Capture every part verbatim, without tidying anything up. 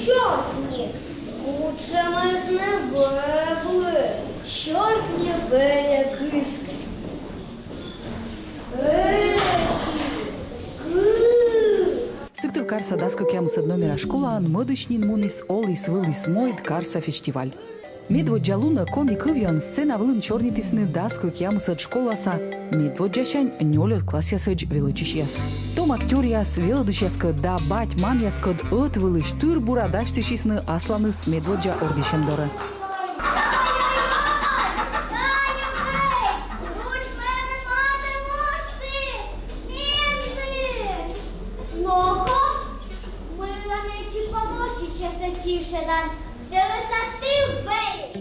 Сьӧртни. Кутшӧмӧсь нӧ бӧръя. Сьӧртни бӧръя кыскӧ. Ӧ, кы. Сыктывкарса дас кӧкъямысӧд номера школаын мӧдысь нин муніс «Оліс-выліс мойд» карса фестиваль. Медводдза лунӧ коми кывйӧн сцена вылын сёрнитісны дас кӧкъямысӧд школаса медводдзасянь нёльӧд классъясӧдз велӧдчысьяс. Том актёръяс велӧдысьяскӧд да бать-мамъяскӧд ӧтвылысь тыр-бура дасьтысисны асланыс медводдза ордйысьӧм дорӧ. Но-ко, мыйла медся помощникъясӧс тшӧктан?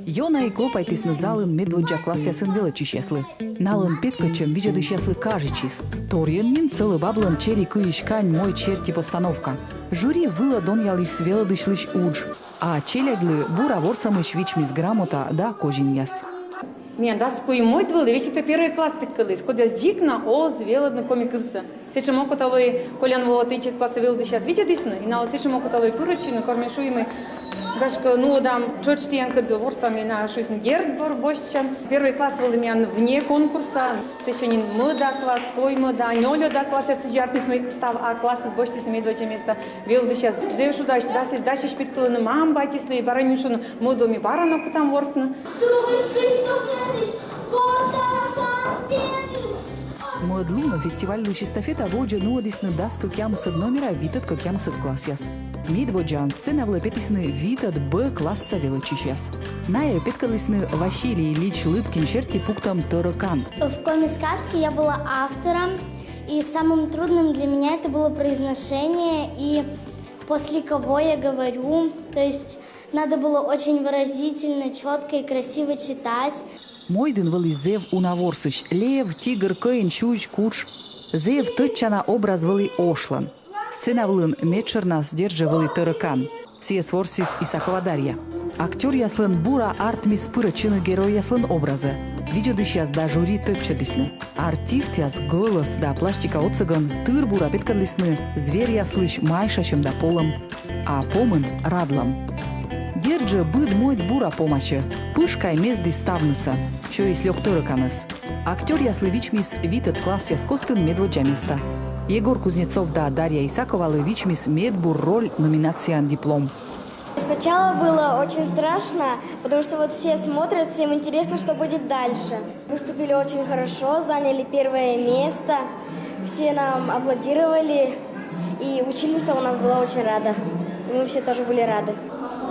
Ёна и клопайтісны залын медводдза классъясын велӧдчысьяслы. Налӧн петкӧдчӧм видзӧдысьяслы кажитчис. Торйӧн нин сӧлӧ баблӧн чери кыйысь кань мойд серти постановка. Жюри вылӧ донъяліс велӧдысьлысь удж. А челядьлы бура ворсӧмысь вичмис грамота да козинъяс. Миян дас куим мойд вӧлі, весиг тай первый класс петкӧдліс, кодъяс дзик на оз велӧдны коми кывсӧ. Сэтшӧм окота лои, колян во тӧдчӧм классса велӧдысьяс видзӧдісны, и налы сэтшӧм окота лои пырӧдчыны, кор ми шуим, гашкӧ, нуӧдам тшӧтш тіянкӧд ворсам, и найӧ шуисны: дерт, бур босьтчам. Первый класс вӧлі миян вне конкурса, сэсся нин мӧда класс, коймӧда, нёльӧда классъяс сідзи артмисны, став А классыс босьтіс медводдза места. Велӧдысьяс зэв шудаӧсь, дась-, дасьӧсь петкӧдлыны мам-батьыслы, и бара нин шуӧны: мӧд во ми бара на кутам ворсны. Мӧд лунӧ фестивальлысь эстафета водзӧ нуӧдісны дас кӧкъямысӧд номера витӧд-кӧкъямысӧд классъяс. Медводдзаӧн сцена вылӧ петісны витӧд Б классса велӧдчысьяс. Найӧ петкӧдлісны Василий Ильич Лыткин серти пуктӧм «Тӧрӧкан». В коми сказке я была автором, и самым трудным для меня это было произношение и после кого я говорю. То есть надо было очень выразительно, чётко и красиво читать. Мойдын вӧлі зэв уна ворсысь: лев, тигр, кӧин, сюзь, кутш. Зэв тӧдчана образ вӧлі ошлӧн. Сцена вылын медшӧрнас, дерт жӧ, вӧлі тӧрӧкан. Сійӧс ворсіс Исакова Дарья. Актёръяслӧн бура артмис пырӧдчыны геройяслӧн образӧ. Видзӧдысьяс да жюри тӧдчӧдісны: артистъяс гӧлӧс да пластика отсӧгӧн тыр-бура петкӧдлісны зверъяслысь майшасьӧм да полӧм. А помын — радлӧм. Дерт жӧ, быд мойд бура помасьӧ, пышкай мездіс ставнысӧ, сёйис лёк тӧрӧканӧс. Актёръяслы вичмис витӧд классъяс костын медводдза места. Егор Кузнецов да Дарья Исаковалы вичмис «Медбур роль» номинацияын диплом. Сначала было очень страшно, потому что вот все смотрят, всем интересно, что будет дальше. Выступили очень хорошо, заняли первое место, все нам аплодировали, и учительница у нас была очень рада. И мы все тоже были рады.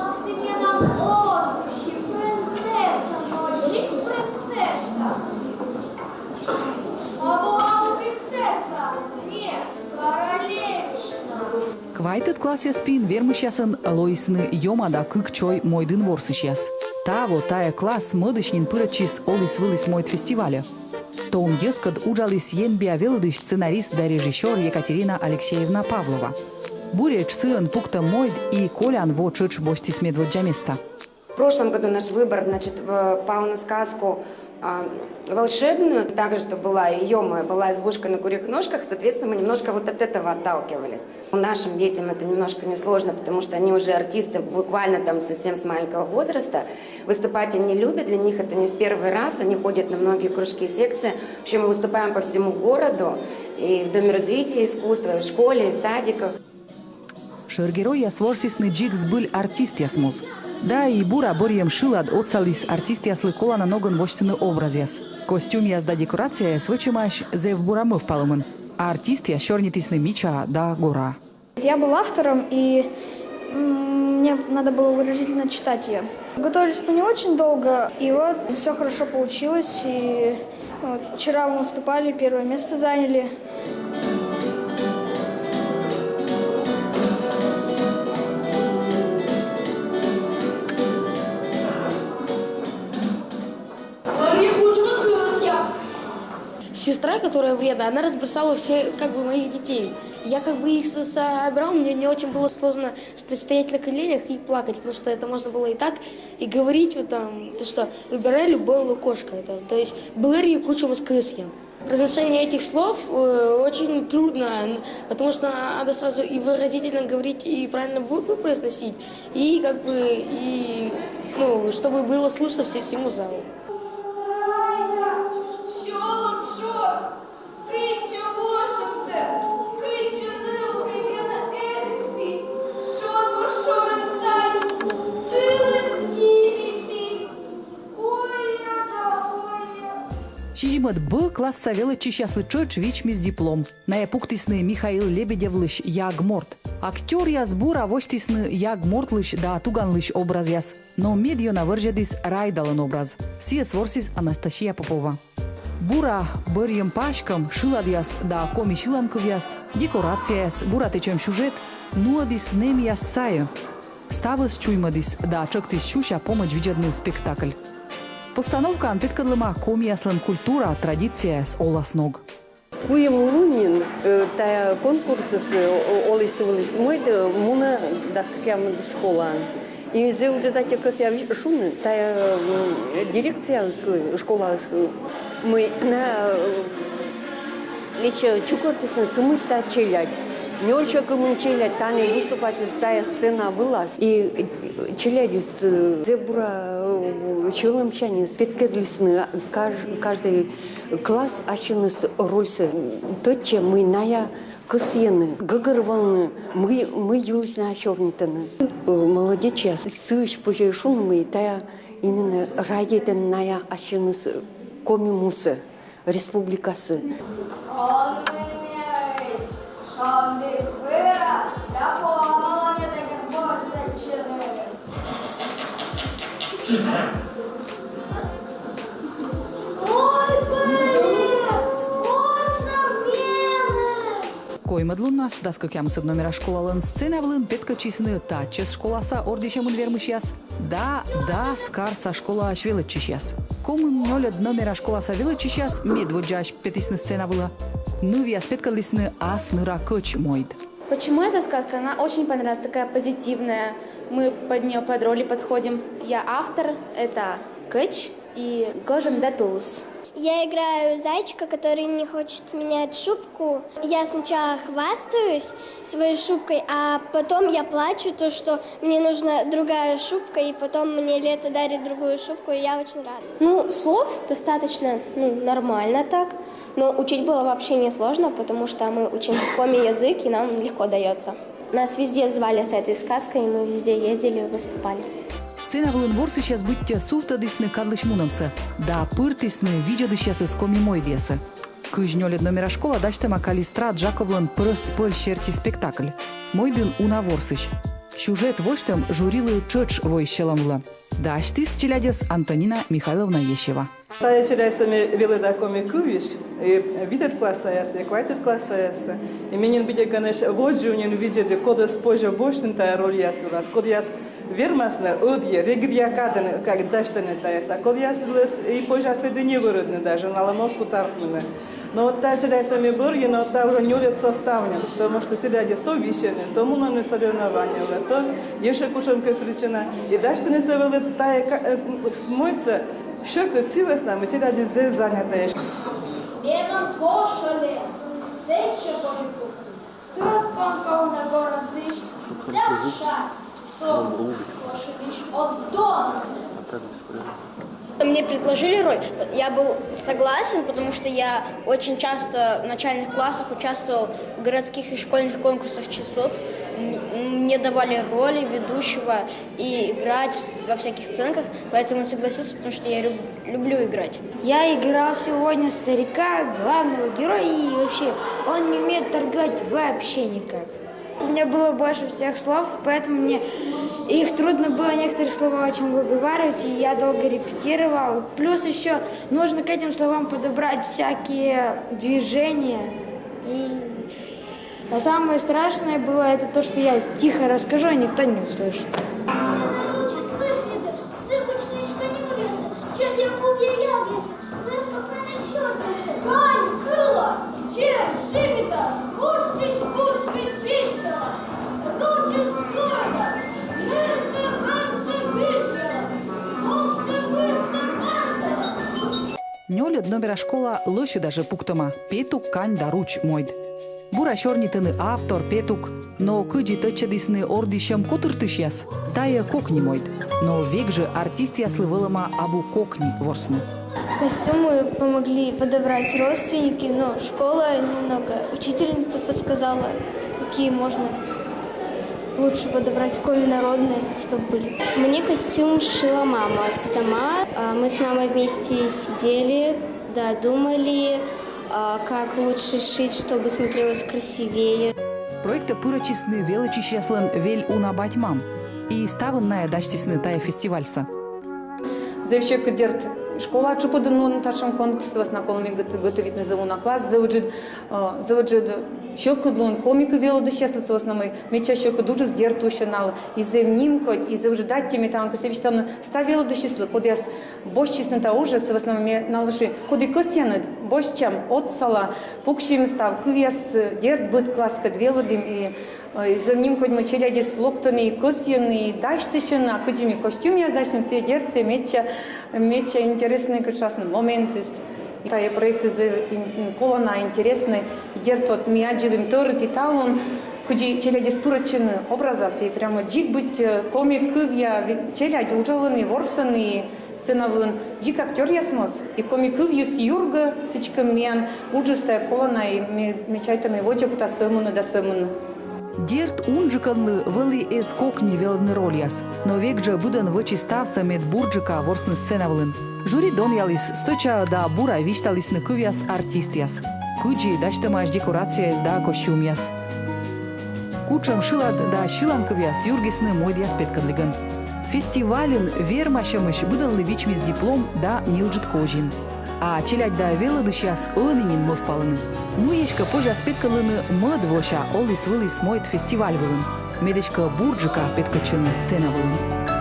Ах ты менам оз тыщи, принцесса, но дзик принцесса. Або, або принцесса, нет, королевишна. Квайтӧд классъяс пиын вермысьясӧн лоисны «Ёма да кык чой» мойдын ворсысьяс. Таво тайӧ класс мӧдысь нин пырӧдчис «Оліс-выліс мойд» фестивальӧ. Том йӧзкӧд уджаліс енбиа велӧдысь, сценарист да режиссёр Екатерина Алексеевна Павлова. Буретш сыӧн пуктӧм мойд и колян во тшӧтш босьтіс медводдза места. В прошлом году наш выбор, значит, в-, пал на сказку, а, волшебную, также, что была и «Ёма», была «Избушка на курьих ножках», соответственно, мы немножко вот от этого отталкивались. Нашим детям это немножко несложно, потому что они уже артисты буквально там совсем с маленького возраста. Выступать они любят, для них это не в первый раз, они ходят на многие кружки и секции. В общем, мы выступаем по всему городу, и в Доме развития искусства, и в школе, и в садиках. Шӧр геройяс ворсісны дзик збыль артистъяс моз. Да и бура бӧрйӧм шылад отсаліс артистъяслы колана ногӧн восьтыны образъяс. Костюмъяс да декорацияяс вӧчӧмаӧсь зэв бура мӧвпалӧмӧн. Артистъяс сёрнитісны мичаа да гораа. Я был автором, и, м, мне надо было выразительно читать её. Готовились мы не очень долго, и вот всё хорошо получилось, и вот вчера мы выступали, первое место заняли. Сестра, которая вредная, она разбросала все, как бы, моих детей. Я, как бы, их со-, собрал, мне не очень было сложно сто-, стоять на коленях и плакать, потому что это можно было и так, и говорить, вот там, то, что выбирай любое лукошко, это, то есть, бӧрйы кутшӧмӧсь кӧсйӧм. Произношение этих слов э, очень трудно, н- потому что надо сразу и выразительно говорить, и правильно буквы произносить, и как бы и ну, чтобы было слышно всему залу. Сизимӧд Б класса велӧдчысьяслы тшӧтш вичмис диплом. Найӧ пуктісны Михаил Лебедевлысь «Яг морт». Актёръяс бура восьтісны яг мортлысь да туганлысь образъяс. Но медъёна вӧрзьӧдіс Райдалӧн образ. Сійӧс ворсіс Анастасия Попова. Бура бӧрйӧм паськӧм, шыладъяс да коми сьыланкывъяс, декорацияяс, бура тэчӧм сюжет нуӧдіс нэмъяс сайӧ. Ставыс чуймӧдіс да тшӧктіс сюся помӧдз видзӧдны спектакль. Постановкаын петкӧдлӧма комияслӧн культура, традицияяс, оласног. Куим лун нин тайӧ конкурсыс оліс-выліс мойд мунӧ дас кӧкъямыд школаын. И зэв ыджыд аттьӧ кӧсъя шуны тайӧ дирекцияыслы, школаыслы, мый на ещӧ чукӧртісны сы мында челядь. Нёль сё кымын челядь тані выступайтіс тайӧ сцена вылас. И челядьыс зэв бура сьӧлӧмсяньыс петкӧдлісны, каждый класс ассьыныс рольсӧ тӧдчӧ, мый ная кӧсйӧны гӧгӧрвоны, мый, мый йылысь ная сёрнитӧны. Молодечьяс, сыысь позьӧ шуны, мый тая именно радейтӧны ная ассьыныс Коми мусӧ, республикасӧ. Коймӧд луннас дас кӧкъямысӧд номера школалӧн сцена вылын петкӧдчисны татчӧс школаса ордйысьӧмын вермысьяс да дас карса школаысь велӧдчысьяс. Комын нёльӧд номера школаса велӧдчысьяс медводдзаысь петісны сцена вылӧ. Нывъяс петкӧдлісны «Ас ныра кӧч» мойд. Почему эта сказка? Она очень понравилась, такая позитивная. Мы под нее, под роли подходим. Я автор, это кӧч и гожӧм да тулыс. Я играю зайчика, который не хочет менять шубку. Я сначала хвастаюсь своей шубкой, а потом я плачу, то что мне нужна другая шубка, и потом мне Лето дарит другую шубку, и я очень рада. Ну, слов достаточно, ну, нормально так, но учить было вообще не сложно, потому что мы учим коми язык, и нам легко дается. Нас везде звали с этой сказкой, и мы везде ездили и выступали. Сцена вылын ворсысьяс быттьӧ сувтӧдісны кадлысь мунӧмсӧ да пыртісны видзӧдысьясӧс коми мойдъясӧ. Кызь нёльӧд номера школа дасьтӧма Каллистрат Жаковлӧн «Прӧст пӧль» серти спектакль. Мойдын уна ворсысь. Сюжет восьтӧм жюрилы тшӧтш воис сьӧлӧм вылӧ. Дасьтіс челядьӧс Антонина Михайловна Есева. Тайӧ челядьсӧ ме велӧда коми кывйысь, и витӧд классаясӧ, и квайтӧд классаясӧ. И ме нин быттьӧкӧ нӧшта водзӧ нин видзӧді, кодӧс позьӧ босьтны тайӧ рольяс вылас, кодъяс вермасны ӧдйӧ, регыдъя кадӧн, как дасьтыны тайӧс, а кодъяслӧн и позяс ведь и не вӧрӧдны даже, налӧн оз кут артмыны. Но вот тайӧ челядьсӧ ме бӧрйи, но вот тайӧ уже нёльӧд состав нин, потому что челядьыс то висьӧны, то мунӧны соревнованиелы, то ещӧ кутшӧмкӧ причина. И дасьтыны сӧмын тайӧ ка-, э, м, мойдсӧ сьӧкыд сы вӧсна, мый челядьыс зэв занятӧйӧсь. Медым кошель, сэтчӧ кодь кухни. Тӧрыт кон кавна городзысь, дяша, со кошель, от донзы. Мне предложили роль, я был согласен, потому что я очень часто в начальных классах участвовал в городских и школьных конкурсах чтецов. М, Мне давали роли ведущего и играть в- во всяких сценках, поэтому согласился, потому что я люб- люблю играть. Я играл сегодня старика, главного героя, и вообще он не умеет торговать вообще никак. У меня было больше всех слов, поэтому мне их трудно было некоторые слова очень выговаривать, и я долго репетировал. Плюс еще нужно к этим словам подобрать всякие движения. И а самое страшное было это то, что я тихо расскажу, а никто не услышит. Нёльӧд Номера школа лӧсьыдажӧ пуктӧма: петук, кань да руч мойд. Бура сёрнитӧны автор, петук. Но кыдзи тӧдчӧдісны ордйысьӧм котыртысьяс, тайӧ кокни мойд. Но век жӧ артистъяслы вӧлӧма абу кокни ворсны. Костюмы помогли подобрать родственники, но школа немного, учительница подсказала, какие можно лучше подобрать, коми народные, чтобы были. Мне костюм сшила мама сама. А, мы с мамой вместе сидели, додумали, а, как лучше сшить, чтобы смотрелось красивее. Проектӧ пырӧдчисны велӧдчысьяслӧн вель уна бать-мам. И ставӧн найӧ дасьтісны тайӧ фестивальсӧ. Зэв сьӧкыд, дерт, школа тшупӧдын лоны татшӧм конкурс, сы вӧсна колӧ мед гот-, готовитны зэв уна класс, зэв ыджыд, э, зэв ыджыд сьӧкыд лоны коми кыв велӧдысьяслы, сы вӧсна мый медся сьӧкыд уджыс, дерт, усьӧ налы. И зэв нимкодь, и зэв ыджыд аттьӧ ме тані кӧсъя висьтавны став велӧдысьяслы, кодъяс босьтчисны та уджӧ, сы вӧсна мый ме налы шуи: коді кӧсъянныд, босьтчам, отсала, пуксим став кывъяс, дерт, быд класскӧд велӧдім, и, э, и зэв нимкодь, мый челядьыс локтӧны и кӧсйӧны, и дасьтысьӧны, а кыдзи ми костюмъяс дасьтім, сійӧ, дерт, сійӧ медся, медся интереснӧй кутшӧмкӧ моментыс. Тайӧ проектыс зэв ин-, колана интереснӧй, дерт, вот ми аддзылім тӧрыт и талун, кыдзи челядьыс пырӧдчӧны образас, и прямо дзик быттьӧ, э, коми кывъя ве-, челядь уджалӧны, ворсӧны, и сцена вылын дзик актёръяс моз, и коми кывйыс юргӧ, сідзкӧ миян уджыс тайӧ колана, и ме, ме чайта, мый водзӧ кутас сӧмын да сӧмын. Дерт, унджыкӧнлы вӧлі эз кокни велӧдны рольяс, но век жӧ быдӧн вӧчис ставсӧ, мед бурджыка ворсны сцена вылын. Жюри донъяліс, стӧча да бура висьталісны кывъяс артистъяс, кыдзи дасьтӧмаӧсь декорацияяс да костюмъяс. Кутшӧм шылад да сьыланкывъяс юргисны мойдъяс петкӧдлігӧн. Фестивальын вермасьӧмысь быдӧнлы вичмис диплом да ньыльджык козин. А челядь да велӧдысьяс ӧні нин мӧвпалӧны, мый эськӧ позяс петкӧдлыны мӧд вося «Оліс-выліс мойд» фестиваль вылын, мед эськӧ бурджыка петкӧдчыны сцена вылын.